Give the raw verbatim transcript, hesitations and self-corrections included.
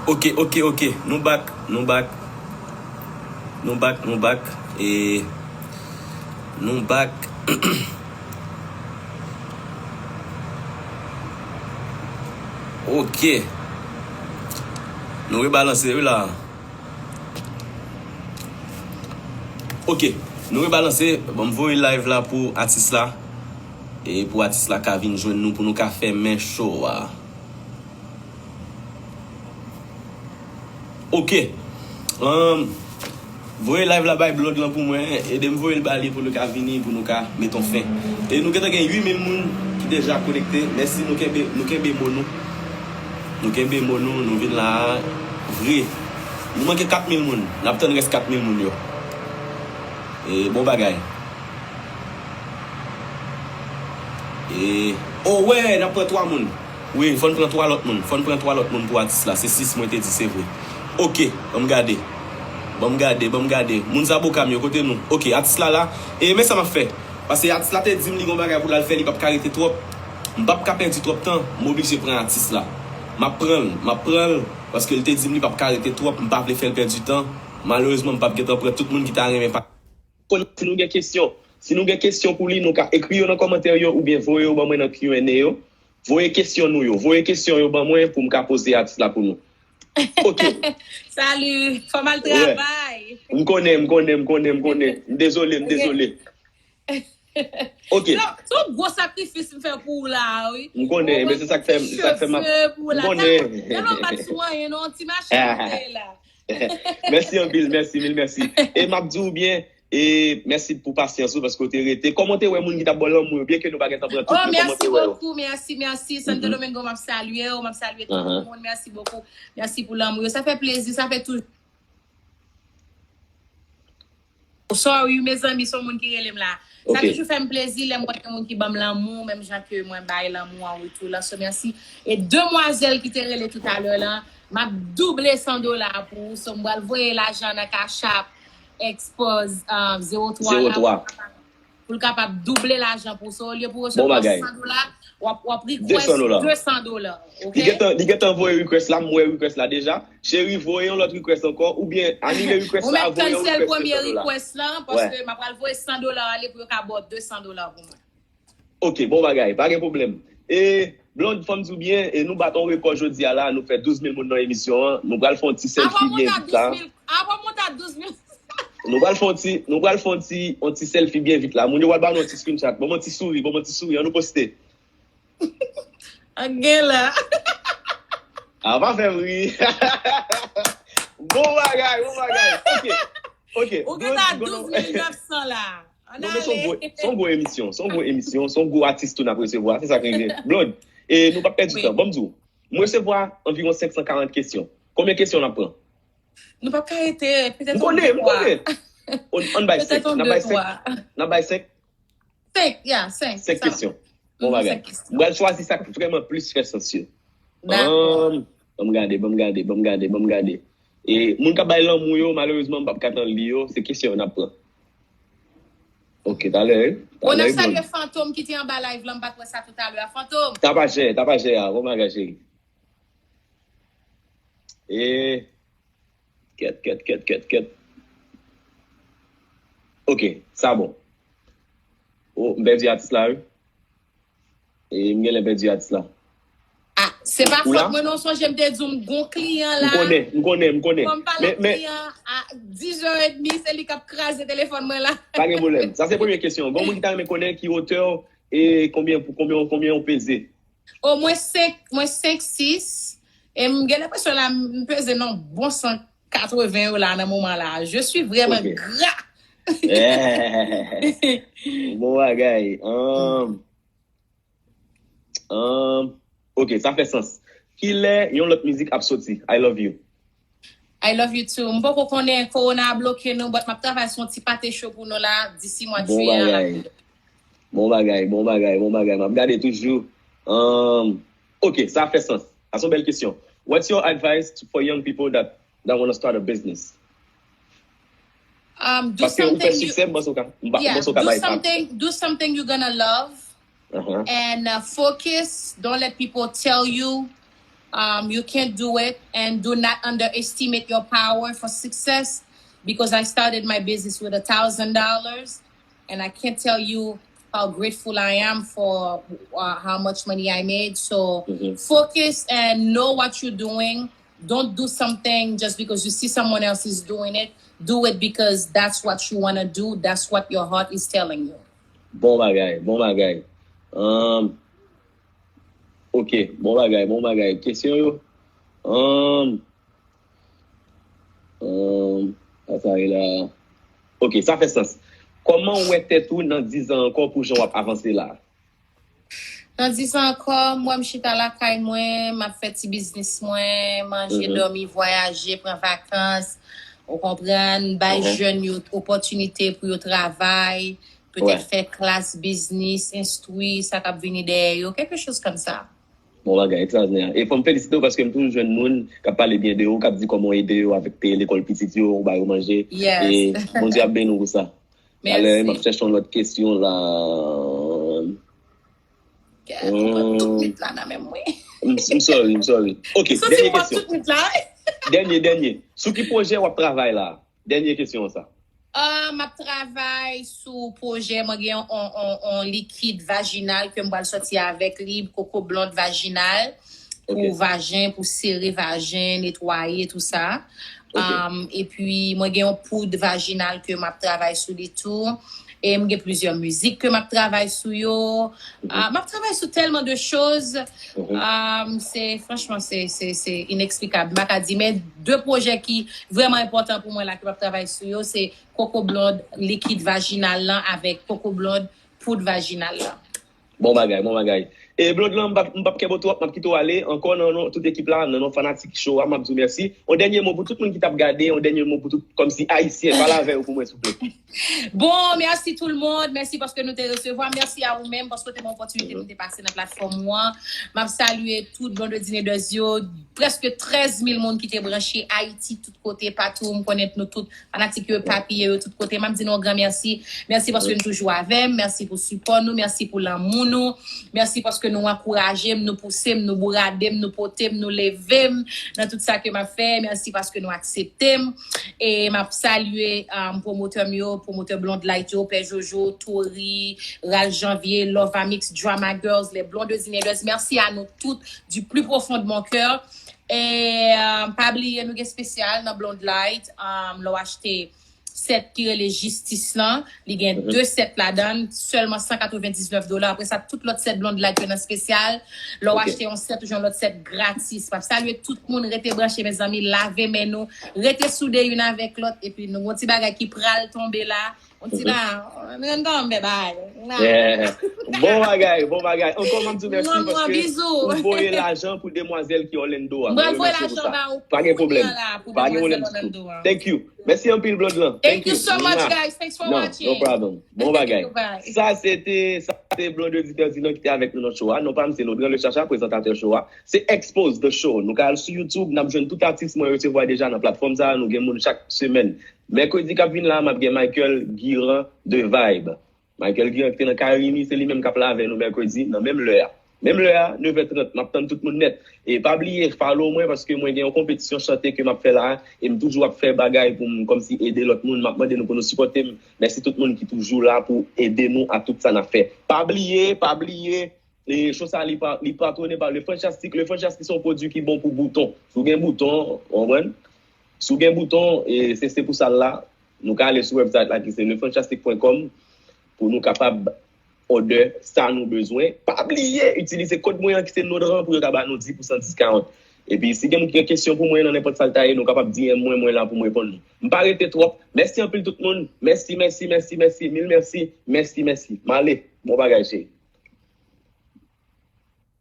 Ok, ok, ok. Nou back, nou back. Nou back, nou back. E nou back. Ok. Nou rebalanse wi la. Ok. Nou rebalanse. Bon, m voye live la pou atis la. E pou atis la ka vin jwenn nou pou nou ka fèmen show a. Ok. Ahn, voye live la bay Blonde lan pou mwen. Ede m voye l ba li pou nou ka vini, pou nou ka met yon fen. E nou gentan gen uit mil moun ki deja konekte. Mèsi, nou kenbe, nou kenbe mo nou. Nou kenbe mo nou, nou vin la a vre. Nou manke kat mil moun. N ap tann rès kat mil moun yo. E bon bagay. E, o wè, n ap pran twa moun. Wi, fò n pran twa lòt moun. Fò n pran twa lòt moun pou atis la. Se sis mwen te di, se vre. Ok, ban m gade. Ban m gade, ban m gade. Moun Zaboka m yo, kote nou? Ok, atis la la. E men sa m ap fè. Paske atis la te di m li gon bagay pou l al fè, li p ap ka rete twòp. M p ap ka pèdi twòp tan, m oblije pran atis la. M ap pran l, m ap pran l, paske l te di m li p ap ka rete twòp, m pa vle fè l pèdi tan. Malerezman, m p ap gentan pran tout moun ki ta renmen pa. Konnen si nou gen kesyon. Si nou gen kesyon pou li, nou ka ekri yo nan kòmantè yo oubyen voye yo ban mwen nan Q and A yo. Voye kesyon nou yo. Voye kesyon yo ban mwen pou m ka poze atis la pou nou. Ok. Salut, fò m al travay. M konnen, m konnen, m konnen, m konnen. M dezole, m dezole. Ok. Se yon gwo sakrifis m fè pou ou la, wi. M konnen, men se sa k fè, sa k fè m ap, m konnen. Tèlman m pa t sou anyen, non, ti machin m te la. Mèsi anpil, mèsi, mil mèsi. E m ap di w byen, e mèsi pou pasyans ou, paske w te rete. Kòman w te wè moun ki t ap ba w lanmou yo, byen ke nou pa gentan pran tout, men kòman w te wè yo? Oh, merci beaucoup, merci, merci. Santo Domingo, m ap salye w, m ap salye tout moun. Merci beaucoup. Merci pou lanmou yo. Sa fè plezi, sa fè toujou. Sorry, mezanmi, se yon moun ki rele m la. Sa toujou fè m plezi lè m wè gen moun ki ban m lanmou, menm jan ke mwen bay lanmou an retou la. So, mèsi. E demwazèl ki te rele toutalè la, m ap double san dola pou ou. So, m pral voye lajan nan Cash App, Xpose, uh, zewo twa la. Pou l kapab double lajan pou ou. So, olye pou resevwa san dola, w ap, w ap request de san dola. Ok? Li gentan, li gentan voye request la, m wè request la deja. Cheri, voye yon lòt request ankò, oubyen anile request la, voye yon request de san dola. Ou mèt cancel premye request la, paske m ap pral voye san dola ale pou yo ka ba w de san dola pou mwen. Ok, bon bagay, pa gen pwoblèm. E, Blonde, fò m di w byen, e nou bat yon rekò jodi a la, nou fè douz mil moun nan emisyon an, nou pral fè yon ti selfie byen vit la. Avan w monte a douz mil. Nou pral fè yon ti, nou pral fè yon ti, yon ti selfie byen vit la. Moun yo pral ba nou yon ti screenshot. Ban m yon ti souri, ban m yon ti souri, ann nou poste. Ak gen la. A, pa fè m ri. Bon bagay, bon bagay. Ok. Ok. Ou gentan a douz mil nèf san la. Non, men se yon gwo, se yon gwo emisyon, se yon gwo emisyon, se yon gwo atis tou n ap resevwa, se sa k rive. Blonde, e nou p ap pèdi tan, ban m di w, m resevwa anviwon senk san karant kesyon. Konbyen kesyon n ap pran? Nou p ap ka rete, petèt yon de twa. M konnen, m konnen. Ann bay senk, n ap bay senk, n ap bay senk. Senk, ya, senk. Senk kesyon. Bon bagay. M pral chwazi sa k vrèman plis fè sans yo. Dakò. Ban m gade, ban m gade, ban m gade, ban m gade. E moun k ap bay lanmou yo, malerezman, m p ap ka tann li yo. Se kesyon yo n ap pran. Ok, talè, wi. Bon, n ap salye Fantom ki te anba live la, m pa t wè sa toutalè a. Fantom. Tapajè, tapajè a, bon bagay, cheri. E, kèt, kèt, kèt, kèt, kèt. Ok, sa bon. Oh, m pèdi atis la, wi. E m genlè pèdi atis la. Ah, se pa fòt mwen non, sonje m te di w m gon kliyan la. M konnen, m konnen, m konnen. Fò m pale ak kliyan a diz è edmi, se li k ap kraze telefòn mwen la. Pa gen pwoblèm. Sa se premye kesyon. Gon moun ki ta renmen konnen ki wotè w e konbyen, konbyen, konbyen w peze. O, mwen senk, mwen senk sis. E m gen lenpresyon la m peze nan bon san katreven yo la nan moman la. Je suis vraiment gra. Bon bagay. Ahn, ahn, ok, sa fè sans. Kilè yon lòt mizik ap soti? I love you. I love you too. M poko konnen, kowona a bloke nou, but m ap travay sou yon ti pate cho pou nou la, disi mwa de jiyè an l ap vini. Bon bagay, bon bagay, bon bagay. M ap gade toujou. Ahn, ok, sa fè sans. Sa se yon bèl kesyon. What's your advice to, for young people that, that wanna start a business? Um, do Paske ou fè something you, siksè, m panse w ka, m pa, m yeah, panse w ka do bay something, do something you're gonna love, uh-huh, and uh, focus. Don't let people tell you Um, you can do it, and do not underestimate your power for success, because I started my business with a thousand dollars, and I can't tell you how grateful I am for uh, how much money I made. So focus and know what you're doing. Don't do something just because you see someone else is doing it. Do it because that's what you want to do. That's what your heart is telling you. Bon bagay, bon bagay. Um, ok, bon bagay, bon bagay. Kesyon yo? Um, um, sa sa ye la. Ok, sa fè sans. Kòman w wè tèt ou nan diz an ankò pou jan w ap avanse la? Nan diz an ankò, m wè m chita lakay mwen, m ap fè ti biznis mwen, manje, dòmi, vwayaje, pran vakans, ou konprann, bay jèn yo opòtinite pou yo travay, petèt fè klas biznis, enstwi sa k ap vini dèyè yo, quelque chose comme ça. Bon bagay, ekstraòdinè. E fò m felisite w paske m toujou jwenn moun k ap pale byen de ou, k ap di kòman w ede yo avèk peye lekòl pitit yo, ou ba yo manje. Yes. E Bondye ap beni w pou sa. Talè, m ap Mèsi. Chèche yon lòt kesyon la. Gad, ou pran tout mit la nan men mwen. M, m sorry, m sorry. Ok, Santi dènye m pran kesyon. Tout mit la. Dènye, dènye. Sou ki pwojè w ap travay la? Dènye kesyon an sa. Uh, m ap travay sou pwojè, mwen gen yon, yon, yon likid vajinal ke m pral sòti avèk li, koko blond vajinal, pou Ok. Vajen, pou sere vajen, netwaye, tou sa. Ok. Um, epi, mwen gen yon poud vajinal ke m ap travay sou li tou. E m gen plizyè mizik ke m ap travay sou yo. Ah, m ap travay sou tèlman de choz. Mhm. Um, se, franchman, se, se, se ineksplikab. M pa ka di, men de pwojè ki vrèman enpòtan pou mwen la, ke m ap travay sou yo, se koko blond likid vajinal lan avèk koko blond poud vajinal lan. Bon bagay, bon bagay. E blond lan, m p ap, m p ap kenbe w twòp, m ap kite w ale. Ankò nan non tout ekip la, nan non fanatik show a, m ap di w mèsi. Yon dènye mo pou tout moun ki t ap gade, yon dènye mo pou tout, kòmsi ayisyen, pale avè yo pou mwen, souple. Bon, merci tout le monde. Merci parce que nous te recevoir. Merci à vous-même parce que te mon opportunité pour te passer dans la plateforme. Moi, m ap salye tout Blondedy Neders yo. Prèske trèz mil moun ki te branche Ayiti, tout kote, patou. M konnen nou tout, fanatik yo, epapiye yo, tout kote. M ap di nou yon gran mèsi. Mèsi paske nou toujou avè m. Mèsi pou sipò nou. Mèsi pou lanmou nou. Mèsi paske nou ankouraje m, nou pouse m, nou bourade m, nou pote m, nou leve m nan tout sa ke m ap fè. Mèsi paske nou aksepte m. E m ap salye um, pwomotè m yo, pwomotè Blonde Light yo, Pè Jojo, Tori, Ralph Janvier, Love Amix, Drama Girls, les Blondes Ineders. Merci à nous toutes du plus profond de mon cœur. E um, pa bliye nou gen espesyal nan Blonde Light. Um, lè w achte sèt ki rele Jistis lan, li gen de sèt ladan l, sèlman san katrevendiznèf dola. Apre sa, tout lòt sèt Blonde Light yo nan espesyal. Lè w achte yon sèt, ou jwenn lòt sèt gratis. M ap salye tout moun, rete branche, mezanmi, lave men nou, rete soude youn avèk lòt, epi nou gon ti bagay ki pral tonbe la. Yon ti ba, nou tonbe bay. Bon bagay, bon bagay. Ankò, m ap di w mèsi paske ou voye lajan pou demwazèl ki Orlando a. Mwen remèsye w pou sa. Pa gen pwoblèm. Pa gen pwoblèm ditou. Thank you. Mèsi anpil, Blonde lan. Thank you so much, guys. Thanks for watching. No problem. Bon bagay. Sa se te, sa se Blondedy Ferdinand ki te avèk nou nan show a. Non pa m se Lodran Le Chacha, prezantatè show a. Se Expose the Show. Nou ka al sou YouTube, n ap jwenn tout atis mwen resevwa deja nan platfòm sa a. Nou gen moun chak semèn. Mèkredi k ap vin la, m ap gen Michael Guiran de Vibe. Michael Guiran ki te nan Carimi, se li menm k ap la avè nou mèkredi, nan menm lè a. Menm lè a, nevè trant, m ap tann tout moun nèt. E pa bliye, follow mwen paske mwen gen yon konpetisyon chante ke m ap fè la a, e m toujou ap fè bagay pou m kòmsi ede lòt moun. M ap mande nou pou nou sipòte m. Mèsi tout moun ki toujou la pou ede nou a tout sa n ap fè. Pa bliye, pa bliye, e show sa a, li pa, li patwone pa Le Fantastic. Le Fantastic se yon pwodui ki bon pou bouton. Si w gen bouton, w konprann? Si w gen bouton, e se, se pou sa l la. Nou ka ale sou website la ki se le fantastic point com pou nou kapab order sa nou bezwen. Pa bliye itilize kòd mwen an ki se Nodran pou yo ka ba nou dis pousan discount. Epi si gen moun ki gen kesyon pou mwen nan nenpòt sa l ta ye, nou kapab D M mwen, mwen la pou m reponn nou. M pa rete twòp. Mèsi anpil tout moun. Mèsi, mèsi, mèsi, mèsi. Mil mèsi. Mèsi, mèsi. M ale. Bon bagay, cheri.